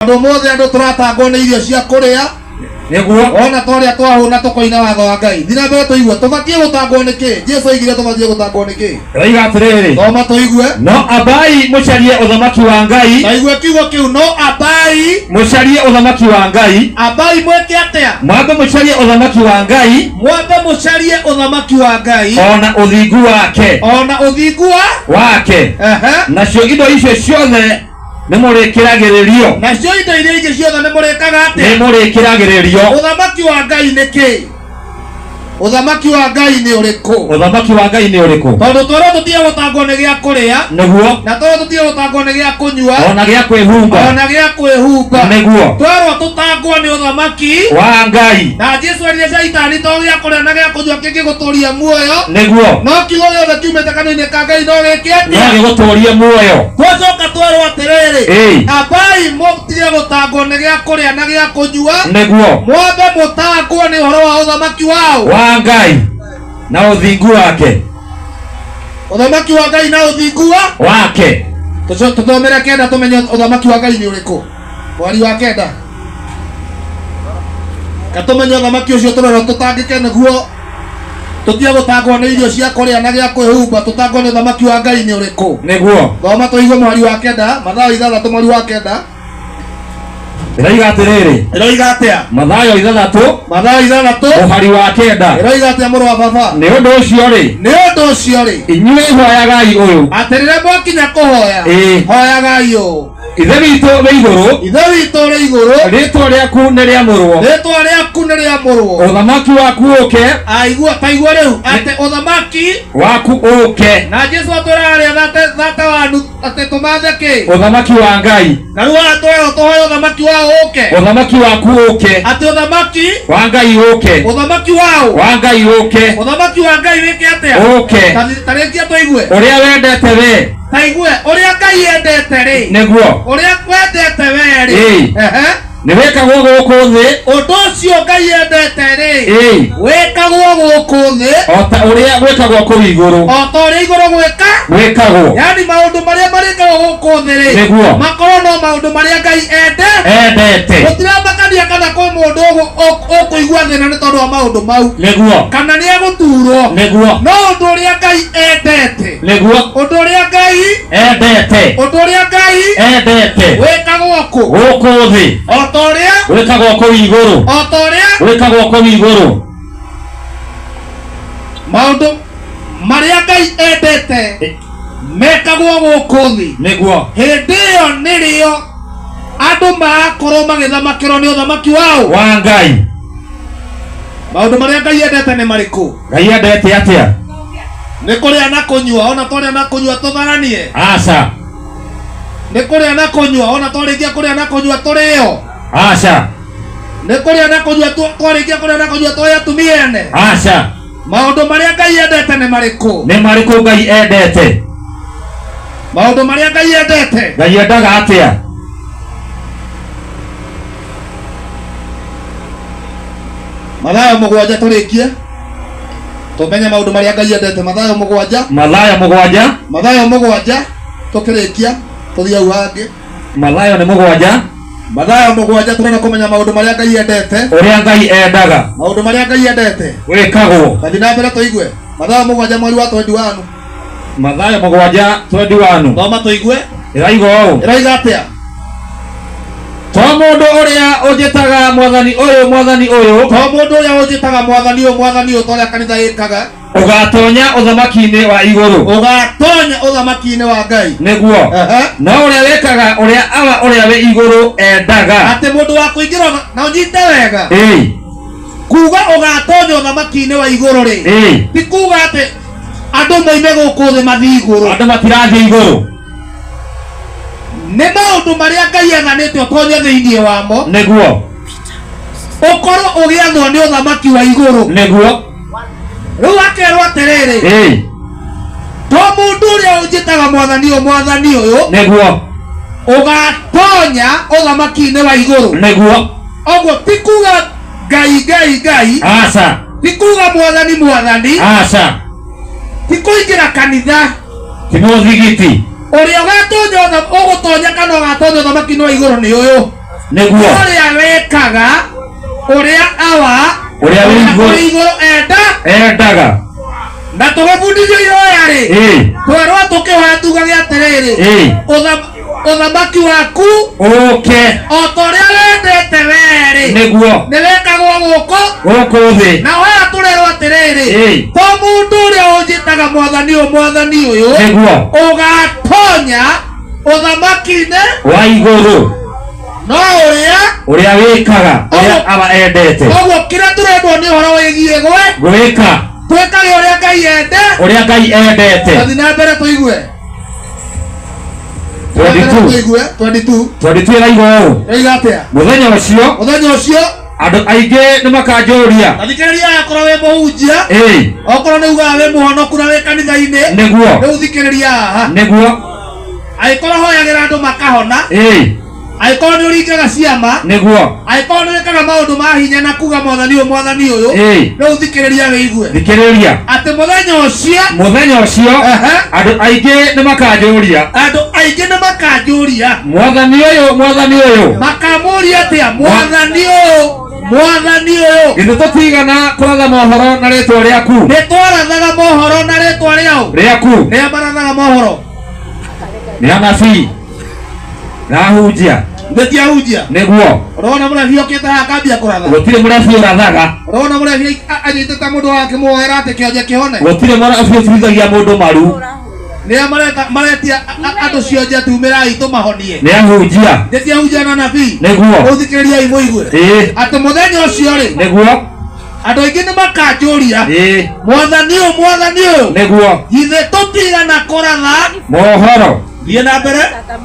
Tondũ ũmũthĩ andũ tũratangwo nĩ irio cia kũrĩa nĩguo ona twarĩa twahũna tũkoina watho wa Ngai. Thiĩ na mbere tũigue tũbatiĩ gũtangwo nĩ kĩ? Jesu oigire tũbatiĩ gũtangwo nĩ kĩ? Ĩroiga atĩrĩrĩ, Thoma tũigue. No ambai mũcarie ũthamaki wa Ngai. Taigue kiugo kĩu, no ambai mũcarie ũthamaki wa Ngai. Ambai mwĩke atĩa? Mwambe mũcarie ũthamaki wa Ngai. Mwambe mũcarie ũthamaki wa Ngai ona ũthingu wake. Ona ũthingu wa wake. Ehe. Nacio indo icio ciothe nĩ mũrĩkĩragĩrĩrio. Nacio indo iria ingĩ ciothe nĩ mũrĩkaga nĩ atĩa? Mũrĩkĩragĩrĩrio. Ũthamaki wa Ngai nĩ kĩ? Ũthamaki wa Ngai nĩ ũrĩkũ? Ũthamaki wa Ngai nĩ ũrĩkũ? Tondũ twerwo tũtige gũtangwo nĩ gĩa kũrĩa, nĩguo na twerwo tũtige gũtangwo nĩ gĩa kũnyua, ona gĩa kwĩhumba, ona gĩa kwĩhumba, nĩguo twerwo tũtangwo nĩ ũthamaki wa Ngai. Na Jesu erire Shaitani to gĩa kũrĩa na gĩa kũnyua kĩngĩgũtũria muoyo, nĩguo no kiugo gĩothe kiumĩte kanua-inĩ ka Ngai no gĩke no atĩa? Gĩgũtũrie muoyo. Twacoka twerwo atĩrĩrĩ, Ĩĩ. ambai mũtige gũtangwo nĩ gĩa kũrĩa na gĩa kũnyua, nĩguo mwambe mũtangwo nĩ ũhoro wa ũthamaki wao wa Ngai na ũthingu wake. Ũthamaki wa Ngai na ũthingu wa wake. Tũthomere kenda tũmenye ũthamaki wa Ngai nĩ ũrĩkũ. Mweri wa kenda katũmenye ũthamaki ũcio tũrerwo tũtangĩke nĩguo tũtige gũtangwo nĩ irio cia kũrĩa na gĩa kwĩhumba, tũtangwo nĩ ũthamaki wa Ngai nĩ ũrĩkũ. Nĩguo Thoma tũigue mweri wa kenda, Mathayo 6 mweri wa kenda. Ĩroiga atĩrĩrĩ, Ĩroiga atĩa? Mathayo 6, Mathayo 6, mũhari wa 9. Ĩroiga atĩa, mũrũ wa baba? Nĩ ũndũ ũcio rĩ, Nĩ ũndũ ũcio rĩ, inyuĩ hoyagai ũyũ, atĩ rĩrĩa mwakinya kũhoya, Ĩĩ. hoyagai ũũ: Ithe witũ wĩ igũrũ, Ithe witũ ũrĩ igũrũ, rĩtwa rĩaku nĩ rĩamũrwo, rĩtwa rĩaku nĩ rĩamũrwo, ũthamaki waku ũke, aigua taigua rĩu atĩ ũthamaki waku ũke. Na Jesu atwĩraga rĩa thate wanu atĩ tũmathe kĩ? Ũthamaki wa Ngai. Na rĩu atwĩra tũhoe ũthamaki wao ũke. Ũthamaki waku ũke. Atĩ ũthamaki wa Ngai ũke. Ũthamaki wao wa Ngai ũke. Ũthamaki wa Ngai wĩke atĩa? Ũke. Tarĩkia tũigue. Ũrĩa wendete we. Taigue ũrĩa Ngai endete rĩ, nĩguo ũrĩa wendete we rĩ, Ĩĩ. Ehe. Nĩ wĩkagwo gũkũ thĩ, ũndũ ũcio Ngai endete rĩ, Ĩĩ. wĩkagwo gũkũ thĩ o ta ũrĩa gwĩkagwo kũu igũrũ. O ta ũrĩa igũrũ gwĩka gwĩkagwo. Yani maũndũ marĩa marĩkagwo gũkũ thĩ rĩ, Nĩguo. makorwo no maũndũ marĩa Ngai ende endete. Gũtiramakania kana kwĩ mũndũ ũkũigua thĩna nĩ tondũ wa maũndũ mau, nĩguo kana nĩ egũturwo, nĩguo no ũndũ ũrĩa Ngai endete, nĩguo ũndũ ũrĩa Ngai endete, ũndũ ũrĩa Ngai endete wĩkagwo kũ? Gũkũ thĩ. O ta ũrĩa gwĩkagwo kũu igũrũ. O ta ũrĩa gwĩkagwo kũu igũrũ. Maũndũ marĩa Ngai endete mekagwo gũkũ thĩ. Nĩguo Hĩndĩ ĩyo nĩrĩo andũ magakorwo magĩthamakĩrwo nĩ ũthamaki wao wa Ngai. Maũndũ marĩa Ngai endete nĩ marĩkũ? Ngai endete atĩa? Nĩ kũrĩa na kũnyua? Ona twarĩa na kũnyua tũtharanie? Aca. Nĩ kũrĩa na kũnyua? Ona twarĩkia kũrĩa na kũnyua tũrĩo? Aca. Nĩ kũrĩa na kũnyua twarĩkia kũrĩa na kũnyua twoe atumia ene? Aca. Maũndũ marĩa Ngai endete nĩ marĩkũ? Nĩ marĩkũ Ngai endete? Maũndũ marĩa Ngai endete. Ngai endaga atĩa? Mathayo 7 tũrĩkie tũmenye maũndũ marĩa Ngai endete. Mathayo 7. Mathayo 7. Mathayo 7 tũkĩrĩkia tũthiĩ hau hangĩ. Mathayo nĩ 7. Mathayo 7 tũrenda kũmenya maũndũ marĩa Ngai endete. Ũrĩa Ngai endaga. Maũndũ marĩa Ngai endete gwĩkagwo. Tathiĩ na mbere tũigue. Mathayo 7 mweri wa 21. Mathayo 7 21. Thoma tũigue. Ĩraiga ũũ. Ĩroiga atĩa? To mũndũ ũrĩa ũnjĩtaga Mwathani ũyũ, Mwathani ũyũ, to mũndũ ũrĩa ũnjĩtaga Mwathani ũyũ, Mwathani ũyũ, ta ũrĩa kanitha ĩkaga, ũgatonya ũthamaki-inĩ wa igũrũ. Ũgatonya ũthamaki-inĩ wa Ngai. Nĩguo. Ehe. No ũrĩa wĩkaga ũrĩa Awa ũrĩa wĩ igũrũ endaga. Atĩ mũndũ wa kũingĩra na ũnyite wega, Ĩĩ. kuga ũgatonya ũthamaki-inĩ wa igũrũ rĩ, Ĩĩ. ti kuga atĩ andũ moime gũkũ thĩ mathiĩ igũrũ. Andũ matirathiĩ igũrũ. Nĩ maũndũ marĩa Ngai athanĩte ũtonye thĩinĩ wamo, nĩguo ũkorwo ũgĩathwo nĩ ũthamaki wa igũrũ. Nĩguo Rĩu akerwo atĩrĩrĩ, Ĩĩ. to mũndũ ũrĩa ũnjĩtaga Mwathani ũyũ, Mwathani ũyũ, nĩguo ũgatonya ũthamaki-inĩ wa igũrũ. Nĩguo Ũguo ti kuga Ngai, Ngai, Ngai, aca, ti kuga Mwathani, Mwathani, aca, ti kũingĩra kanitha, ti mũthigiti. Ũrĩa ũgatonya ũgũtonya kana ũgatonya ũthamaki-inĩ wa igũrũ nĩ ũyũ. Nĩguo. Ũrĩa wĩkaga ũrĩa awa Ũrĩa wĩ igũrũ. ũrĩ igũrũ enda Endaga. Na tũgĩbundithio ihoya rĩ, Ĩĩ. twerwo tũkĩhoya tugage atĩrĩrĩ, Ĩĩ. Ũthamaki waku Ũke. o ta ũrĩa wendete wee rĩ, Nĩguo. nĩ wĩkagwo gũkũ Gũkũ thĩ. na hoya tũrerwo atĩrĩrĩ, Ĩĩ. to mũndũ ũrĩa ũnjĩtaga mwathani ũyũ mwathani ũyũ Nĩguo. ũgatonya ũthamaki-inĩ Wa igũrũ. no ũrĩa Ũrĩa wĩkaga ũrĩa awa endete. Koguo kĩrĩa tũrendwo nĩ ũhoro wĩgiĩ gwe Gwĩka. twĩkage ũrĩa Ngai ende. Ũrĩa Ngai endete. Tathiĩ na mbere tũigue. 22. Tũigue 22. 22 ĩraiga ũũ. Ĩraiga atĩa? Mũthenya ũcio Mũthenya ũcio andũ aingĩ nĩ makanjũria. Ta thikĩrĩria, akorwo wĩ mũhunjia, Ĩĩ. okorwo nĩ ugaga wĩ mũhonoku na wĩ kanitha-inĩ, Nĩguo. rĩu thikĩrĩria haha. Nĩguo. Angĩkorwo hoyagĩra andũ makahona, Ĩĩ. angĩkorwo nĩ ũringaga ciama, Nĩguo. angĩkorwo nĩ wĩkaga maũndũ ma hinya na kuga mwathani ũyũ mwathani ũyũ, Ĩĩ. rĩu thikĩrĩria wĩigue Thikĩrĩria. atĩ mũthenya ũcio, Mũthenya ũcio Ehe. andũ aingĩ nĩ makanjũria. Andũ aingĩ nĩ makanjũria. Mwathani ũyũ mwathani ũyũ. Makamũria atĩa? Mwathani ũyũ mwathani ũyũ. Githĩ tũtigana kũratha mohoro na rĩtwa rĩaku? Nĩ twarathaga mohoro na rĩtwa rĩao? Rĩaku. Nĩa marathaga mohoro? Nĩ anabii. Na ahunjia. Nĩ ti ahunjia? Nĩguo. Ũrona mũrabii okĩte haha akambia kũratha? Gũtirĩ mũrabii ũrathaga. Ũrona mũrabii anyitĩte mũndũ akĩmuoera atĩ kĩonje kĩhone? Gũtirĩ mũrabii ũtuithagia mũndũ maru. Nĩa maretia andũ cionje tumĩrai tũmahonie? Nĩ ahunjia. Nĩ ti ahunjia na anabii? Nĩguo. Rĩu thikĩrĩriai mũigue. Ĩĩ. Atĩ mũthenya ũcio rĩ, Nĩguo. andũ aingĩ nĩ makanjũria. Ĩĩ. Mwathani ũyũ mwathani ũyũ. Nĩguo. Githĩ tũtigana kũratha mohoro? Thiĩ na mbere.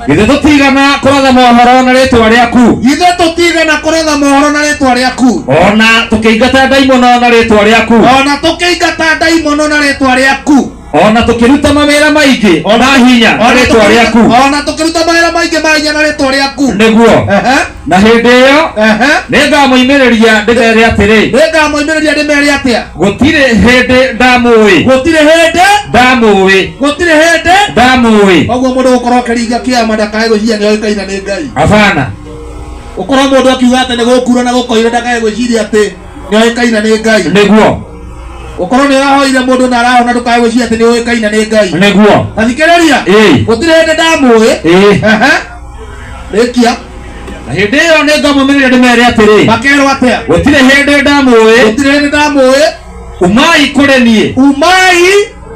Githĩ tũtigana kũratha mohoro na rĩtwa rĩaku? Githĩ tũtigana kũratha mohoro na rĩtwa rĩaku? Ona tũkĩingata ndaimono na rĩtwa rĩaku. Ona tũkĩingata ndaimono na rĩtwa rĩaku. Ona tũkĩruta mawĩra maingĩ ma hinya na rĩtwa rĩaku. Ona tũkĩruta mawĩra maingĩ ma hinya na rĩtwa rĩaku. Nĩguo. Ehe. Na hĩndĩ ĩyo Ehe. nĩngamoimĩrĩria ndĩmere atĩrĩ. Nĩngamoimĩrĩria ndĩmere atĩa? Gũtirĩ hĩndĩ ndamũĩ. Gũtirĩ hĩndĩ ndamũĩ. Gũtirĩ hĩndĩ ndamũĩ. Koguo mũndũ gũkorwo akĩringa kĩama ndakae gwĩciria nĩ oĩkaine nĩ Ngai. Abana. Gũkorwo mũndũ akiuga atĩ nĩ gũkura na gũkoira ndakae gwĩciria atĩ nĩ oĩkaine nĩ Ngai. Nĩguo. Gũkorwo nĩ ũrahoire mũndũ na arahona ndũkae gwĩciria atĩ nĩ ũĩkaine nĩ Ngai. Nĩguo. Ta thikĩrĩria. Ĩĩ. Gũtirĩ hĩndĩ ndamũĩ. Ĩĩ. Ehe. Rĩkia. Na hĩndĩ ĩyo nĩngamũmĩrĩria ndĩmere atĩrĩ. Makerwo atĩa? Gũtirĩ hĩndĩ ndamũĩ. Gũtirĩ hĩndĩ ndamũĩ. Umai kũrĩ niĩ. Umai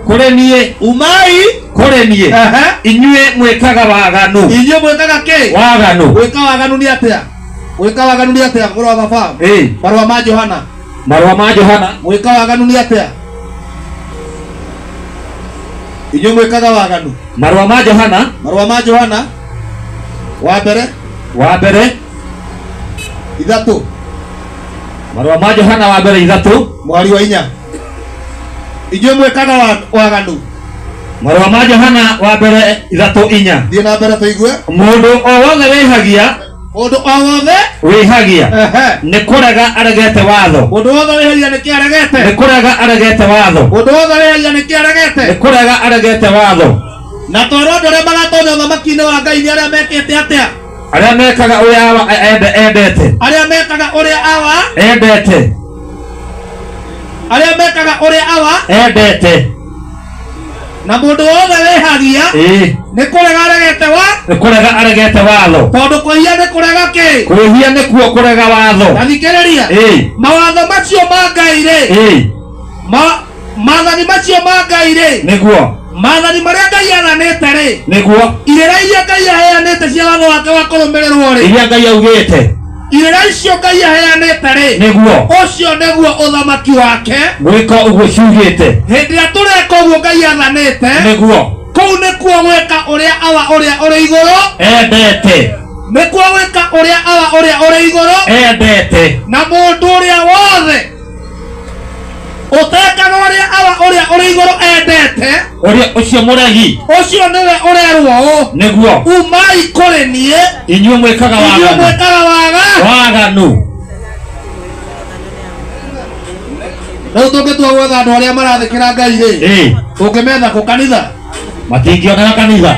kũrĩ niĩ. Umai kũrĩ niĩ. Ehe. Inyuĩ mwĩkaga waganu. Inyuĩ mwĩkaga kĩ? Waganu. Gwĩka waganu nĩ atĩa? Gwĩka waganu nĩ atĩa? Mũrũ wa baba. Ĩĩ. Marũa ma Johana. Marũa ma Johana. Gwĩka waganu nĩ atĩa? Inyuĩ mwĩkaga waganu. Marũa ma Johana. Marũa ma Johana. Wa mbere. Wa mbere. 3. Marũa ma Johana wa mbere 3. Mũhari wa 4. Inyuĩ mwĩkaga waganu. Marũa ma Johana wa mbere 3:4. Thiĩ na mbere tũigue. Mũndũ o wothe wĩhagia. Mũndũ o wothe wĩhagia. Ehe. Nĩ kũrega aregete watho. Mũndũ wothe wĩhagia nĩ kĩ aregete? Nĩ kũrega aregete watho. Mũndũ wothe wĩhagia nĩ kĩ aregete? Nĩ kũrega aregete watho. Na twerwo andũ arĩa magatonya ũthamaki-inĩ wa Ngai nĩ arĩa mekĩte atĩa? Arĩa mekaga ũrĩa awa endete. Arĩa mekaga ũrĩa awa endete. Arĩa mekaga ũrĩa awa endete. Na mũndũ wothe wĩhagia Ĩĩ. nĩ kũrega aregete wa? Nĩ kũrega aregete watho. Tondũ kwĩhia nĩ kũrega kĩ? Kwĩhia nĩkuo kũrega watho. Ta thikĩrĩria. Ĩĩ. Mawatho macio ma Ngai rĩ. Ĩĩ. Maathani macio ma Ngai rĩ. Nĩguo. Maathani marĩa Ngai athanĩte rĩ. Nĩguo. Irĩra iria Ngai aheanĩte cia watho wake wa kũrũmĩrĩrwo rĩ. Iria Ngai augĩte. Irĩra icio Ngai aheanĩte rĩ. Nĩguo. Ũcio nĩguo ũthamaki wake. Gwĩka ũguo ciugĩte. Hĩndĩ ĩrĩa tũreka ũguo Ngai athanĩte. Nĩguo. Kũu nĩkuo gwĩka ũrĩa awa ũrĩa ũrĩ igũrũ endete. Nĩkuo gwĩka ũrĩa awa ũrĩa ũrĩ igũrũ endete. Na mũndũ ũrĩa wothe ũtekaga ũrĩa awa ũrĩa ũrĩ igũrũ endete, ũrĩa ũcio mũregi, ũcio nĩwe ũrerwo ũũ. Nĩguo. Umai kũrĩ niĩ inyuĩ mwĩkaga inyuĩ waganu. mwĩkaga waganu. Rĩu tũngĩtua gwetha andũ arĩa marathĩkĩra Ngai rĩ, Ĩĩ. tũngĩmetha kũ kanitha? Matingĩoneka kanitha.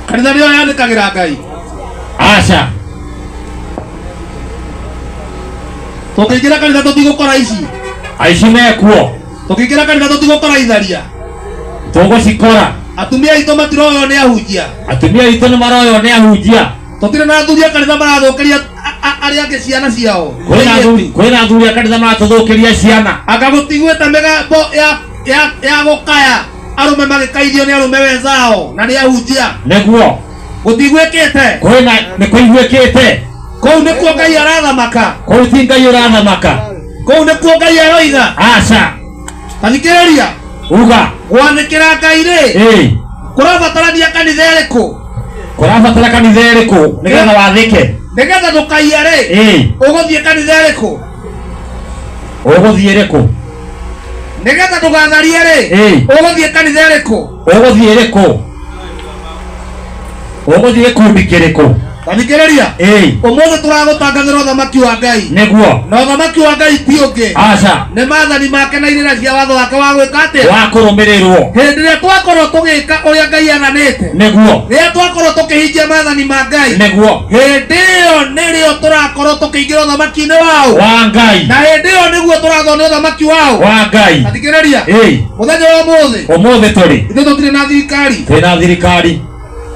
Kanitha nĩyo yathĩkagĩra Ngai. Aca. Tũkĩingĩra kanitha tũtigũkora ici. Aici mekuo. Tũkĩingĩra kanitha tũtigũkora itharia. Tũgũcikora. Atumia aitũ matiroywo nĩ ahunjia. Atumia aitũ nĩ maroywo nĩ ahunjia. Tũtirĩ na athuri a kanitha marathũkĩria arĩa angĩ ciana ciao. Kwĩna athuri a kanitha maratũthũkĩria ciana. Anga gũtiguĩte mĩgambo ya gũkaya arũme magĩkaithio nĩ arũme wenzao na nĩ ahunjia. Nĩguo. Gũtiguĩkĩte. Kwĩna nĩ kũiguĩkĩte. Kũu nĩkuo Ngai arathamaka. Kũu ti Ngai ũrathamaka. Kũu nĩkuo Ngai aroiga. Aca. Tathikĩrĩria. Uga. Gwathĩkĩra Ngai rĩ. Ĩĩ. Kũrabatarania kanitha ĩrĩkũ? Kũrabatara kanitha ĩrĩkũ nĩgetha wathĩke? Nĩgetha ndũkaiye rĩ. Ĩĩ. Ũgũthiĩ kanitha ĩrĩkũ? Ũgũthiĩ ĩrĩkũ? Nĩgetha ndũgatharie rĩ. Ĩĩ. Ũgũthiĩ kanitha ĩrĩkũ? Ũgũthiĩ ĩrĩkũ? Ũgũthiĩ gĩkundi kĩrĩkũ? Tathikĩrĩria. Ĩĩ. Ũmũthĩ tũragũtangathĩra ũthamaki wa Ngai. Nĩguo. Na ũthamaki wa Ngai ti ũngĩ. Aca. Nĩ maathani make na irĩra cia watho wake wa gwĩka atĩa? Wa kũrũmĩrĩrwo. Hĩndĩ ĩrĩa twakorwo tũgĩka ũrĩa Ngai athanĩte. Nĩguo. Rĩrĩa twakorwo tũkĩhingia maathani ma Ngai. Nĩguo. Hĩndĩ ĩyo nĩrĩo tũrakorwo tũkĩingĩra ũthamaki-inĩ waũ. Wa Ngai. Na hĩndĩ ĩyo nĩguo tũrathwo nĩ ũthamaki waũ. Wa Ngai. Tathikĩrĩria. Ĩĩ. Mũthenya wa ũmũthĩ. Ũmũthĩ tũrĩ. Ithuĩ tũtirĩ na thirikari. Twĩna thirikari.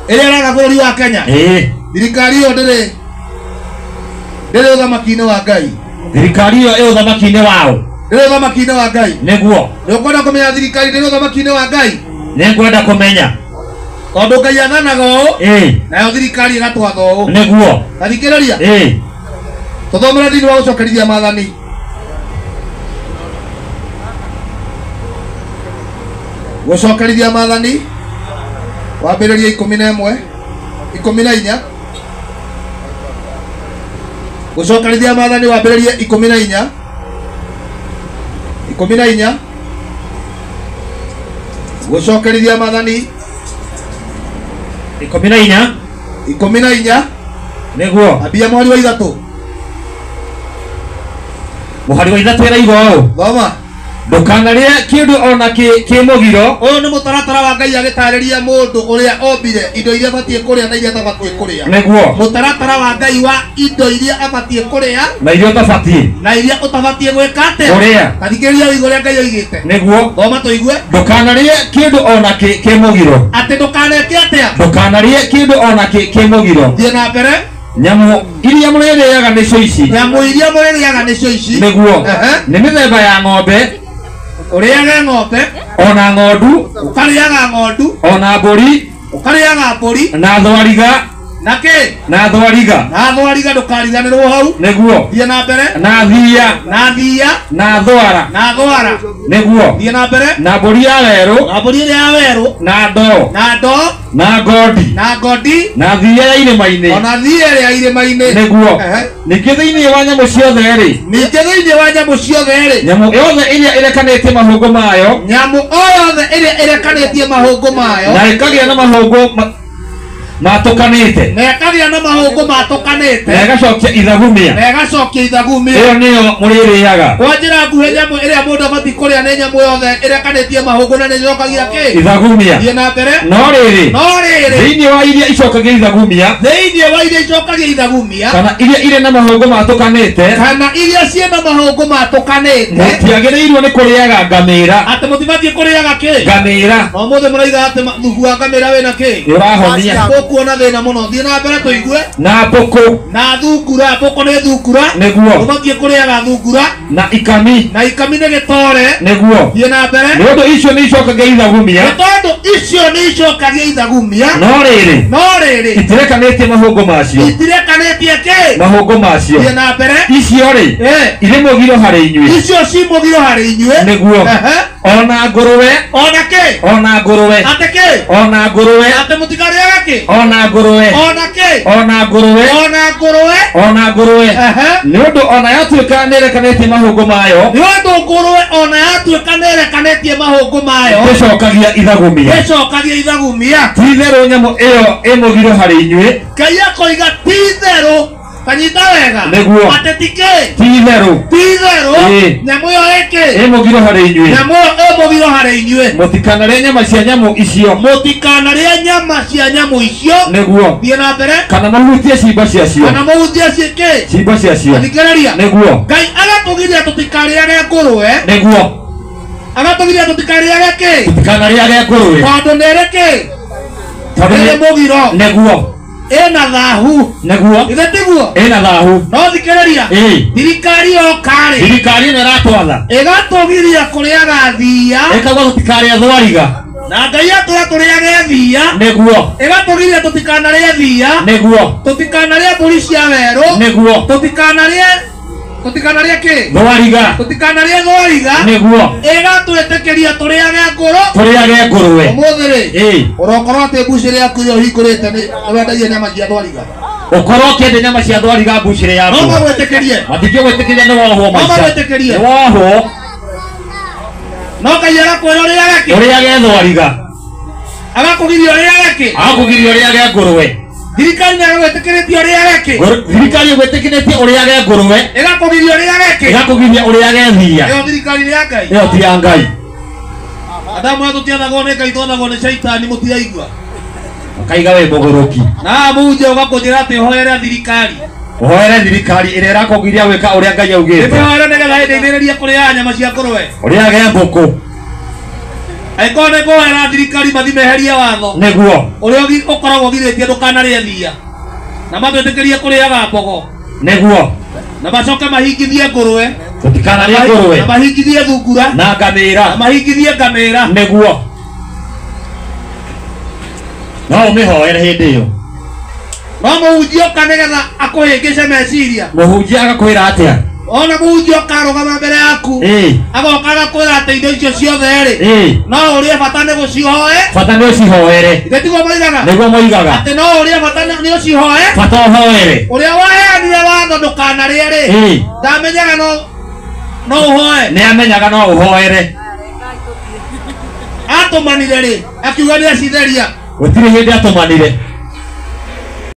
Ĩrĩa ĩratha bũrũri wa Kenya. Ĩĩ. Thirikari ĩyo ndĩrĩ ũthamaki-inĩ wa Ngai. Thirikari ĩyo ĩ ũthamaki-inĩ wao. Ndĩrĩ ũthamaki-inĩ wa Ngai. Nĩguo. Nĩ ũkwenda kũmenya thirikari ndĩrĩ ũthamaki-inĩ wa Ngai? Nĩngwenda kũmenya. Tondũ Ngai athanaga ũũ. Ĩĩ. Nayo thirikari ĩgatwatha ũũ. Nĩguo. Tathikĩrĩria. Ĩĩ. Tũthomere thĩinĩ wa gũcokerithia maathani. Gũcokerithia maathani wambĩrĩrie 11 14. Gũcokerithia maathani wambĩrĩrie 14 14. Gũcokerithia maathani 14 14. Nĩguo. Ambia mũhari wa 3. Mũhari wa 3 ĩraiga ũũ. Thoma. Ndũkanarĩe kĩndũ ona kĩ mũgiro. Ũyũ nĩ mũtaratara wa Ngai agĩtarĩria mũndũ ũrĩa ombire indo iria abatiĩ kũrĩa na iria atabatiĩ kũrĩa. Nĩguo. Mũtaratara wa Ngai wa indo iria abatiĩ kũrĩa na iria ũtabatiĩ. Na iria ũtabatiĩ gwĩka atĩa? Kũrĩa. Tathikĩrĩria ũigue ũrĩa Ngai oigĩte. Nĩguo. Thoma tũigue. Ndũkanarĩe kĩndũ ona kĩ mũgiro. Atĩ ndũkaneke atĩa? Ndũkanarĩe kĩndũ ona kĩ mũgiro. Thiĩ na mbere. Nyamũ iria mũrĩrĩaga nĩcio ici. Nyamũ iria mũrĩrĩaga nĩcio ici. Nĩguo. Nĩ mĩthemba ya ng'ombe. Ũrĩage ng'ombe. Ona ng'ondu. Ũkarĩaga ng'ondu. Ona mbũri. Ũkarĩaga mbũri. Na thwariga. Na kĩ? Na thwariga. Na thwariga ndũkariganĩrwo hau. Nĩguo. Thiĩ na mbere. Na thiia. Na thiia. Na thwara. Na thwara. Nĩguo. Thiĩ na mbere. Na mbũri ya werũ. Na mbũri ĩrĩa ya werũ. Na ndoo. Na ndoo. Na ngondi. Na ngondi. Na thiia ya irĩma-inĩ. Ona thiia ĩrĩa ya irĩma-inĩ. Nĩguo. Ningĩ thĩinĩ wa nyamũ ciothe rĩ. Ningĩ thĩinĩ wa nyamũ ciothe rĩ. Nyamũ yothe ĩrĩa ĩrekanĩtie mahũngũ mayo. Nyamũ o yothe ĩrĩa ĩrekanĩtie mahũngũ mayo. Na ĩkagĩa na mahũngũ matũkanĩte. Na ĩkagĩa na mahũngũ matũkanĩte. Na ĩgacokia ithagumia. Na ĩgacokia ithagumia. Ĩyo nĩyo mũrĩrĩaga. Kwa njĩra nguhĩ nyamũ ĩrĩa mũndũ abatiĩ kũrĩa nĩ nyamũ yothe ĩrekanĩtie mahũngũ na nĩ ĩcokagia kĩ? Ithagumia. Thiĩ na mbere. No rĩrĩ. No rĩrĩ. Thĩinĩ wa iria icokagia ithagumia. Thĩinĩ wa iria icokagia ithagumia. Kana iria irĩ na mahũngũ matũkanĩte. Kana iria ciĩna mahũngũ matũkanĩte. Mũtiagĩrĩirwo nĩ kũrĩaga ngamĩra. Atĩ mũtibatiĩ kũrĩaga kĩ? Ngamĩra. Na ũmũthĩ mũroiga atĩ thubu wa ngamĩra wĩna kĩ? Nĩ ũrahonia. Kuona thĩna mũno. Thiĩ na mbere tũigue. Na mbũkũ. Na thungura. Mbũkũ nĩ thungura. Nĩguo. Ũbatiĩ kũrĩaga thungura. Na ikami. Na ikami nĩ gĩtore. Nĩguo. Thiĩ na mbere. Nĩ ũndũ icio nĩ icokagia ithagumia. Nĩ tondũ icio nĩ icokagia ithagumia. No rĩrĩ. No rĩrĩ. Itirekanĩtie mahũngũ macio. Itirekanĩtie kĩ? Mahũngũ macio. Thiĩ na mbere. Icio rĩ. Irĩ mũgiro harĩ inyuĩ. Icio ci mũgiro harĩ inyuĩ. Nĩguo. Ona ngũrũwe. Ona kĩ? Ona ngũrũwe. Atĩ kĩ? Ona ngũrũwe. Atĩ mũtikarĩaga kĩ? Ona ngũrũwe. Ona kĩ? Ona ngũrũwe. Ona ngũrũwe. Ona ngũrũwe. Nĩ ũndũ ona yatuĩka nĩ ĩrekanĩtie mahũngũ mayo. Nĩ ũndũ ngũrũwe ona yatuĩka nĩ ĩrekanĩtie mahũngũ mayo. Ĩcokagia ithagumia. Ĩcokagia ithagumia. Ti itherũ nyamũ ĩyo ĩ mũgiro harĩ inyuĩ. Ngai akoiga ti itherũ Kanyita wega. Nĩguo. Atĩ ti kĩ? Ti itherũ. Ti itherũ. Ĩĩ. Nyamũ ĩyo ĩkĩ? Ĩ mũgiro harĩ inyuĩ. Nyamũ ĩyo ĩ mũgiro harĩ inyuĩ. Mũtikanarĩe nyama cia nyamũ icio. Mũtikanarĩe nyama cia nyamũ icio. Nĩguo. Thiĩ na mbere. Kana mũhutie ciimba ciacio. Kana mũhutie ciĩkĩ? Ciimba ciacio. Thikĩrĩria. Nĩguo. Ngai agatũgiria tũtikarĩage ngũrwe. Nĩguo. Agatũgiria tũtikarĩage kĩ? Tũtikanarĩage ngũrwe. Tondũ nĩ ĩrĩ kĩ? Tondũ Ĩrĩ mũgiro. Nĩguo. Ĩna thahu. Nĩguo. Ithe tiguo? Ĩna thahu. No thikĩrĩria. Ĩĩ. Thirikari yoka rĩ. Thirikari ĩno ĩratwatha. Ĩgatũgiria kũrĩaga thiia. Ĩkauga tũtikarĩe thwariga. Na Ngai atwĩra tũrĩage thiia. Nĩguo. Ĩgatũgiria tũtikanarĩe thiia. Nĩguo. Tũtikanarĩe mbũri cia werũ. Nĩguo. Tũtikanarĩe kĩ? Thwariga. Tũtikanarĩe thwariga. Nĩguo. Ĩgatwĩtĩkĩria tũrĩage ngũrũ. Tũrĩage ngũrwe. Ũmũthĩ rĩ. Ĩĩ. Ũrokorwo atĩ mbucĩrĩ yaku ĩrĩa ũhingũrĩte nĩ ũrendagia nyama cia thwariga. Ũkorwo ũkĩendia nyama cia thwariga mbucĩrĩ yaku. No magwĩtĩkĩrie. Matingĩgwĩtĩkĩria nĩ wohwo maica. No magwĩtĩkĩrie. Nĩ wohwo. No Ngai agakwĩra ũrĩage kĩ? Ũrĩage thwariga. Agakũgiria ũrĩage kĩ? Agakũgiria ũrĩage ngũrwe. Thirikari nĩ ĩgwĩtĩkĩrĩtie ũrĩage kĩ? Thirikari ĩgwĩtĩkĩrĩtie ũrĩage ngũrwe. Ĩgakũgiria ũrĩage kĩ? Ĩgakũgiria ũrĩage thiia. Ĩyo thirikari nĩ ya Ngai. Ĩyo ti ya Ngai. Adamu aya tũtiathagwo nĩ Ngai twathagwo nĩ caitani mũtiraigua. Ũkaiga wĩ mũgũrũki. Na mũhunjia ũgakũnjĩra atĩ ũhoere thirikari. Ũhoere thirikari ĩrĩa ĩrakũgiria gwĩka ũrĩa Ngai augĩte. Ndĩmĩhoere nĩgetha ĩndeithĩrĩrie kũrĩaga nyama cia ngũrwe. Ũrĩage mbũkũ. Angĩkorwo nĩ ngũhoera thirikari mathi meherie watho. Nĩguo. Ũrĩa ũkoragwo ũgirĩtie ndũkanarĩe thiia. Na matwĩtĩkĩrie kũrĩaga mbogo. Nĩguo. Na macoke mahingithie ngũrwe. Tũtikanarĩe ngũrwe. Na mahingithie thungura. Na ngamĩra. Na mahingithie ngamĩra. Nĩguo. No ũmĩhoere hĩndĩ ĩyo. No mũhunjia oka nĩgetha akũhĩngĩce meciria. Mũhunjia agakwĩra atĩa? Ona mũhunjia oka arũgama mbere yaku. Ĩĩ. Agoka agakwĩra atĩ indo icio ciothe rĩ. Ĩĩ. No ũrĩe bata nĩ gũcihoe. Bata nĩ ũcihoere. Ithe tiguo moigaga? Nĩguo moigaga. Atĩ no ũrĩe bata nĩ ũcihoe. Bata ũhoere. Ũrĩa waheanire watho ndũkanarĩe rĩ. Ĩĩ. Ndamenyaga no ũhoe. Nĩ amenyaga no ũhoere. Atũmanire rĩ, akiuga nĩ acitheria. Gũtirĩ hĩndĩ atũmanire.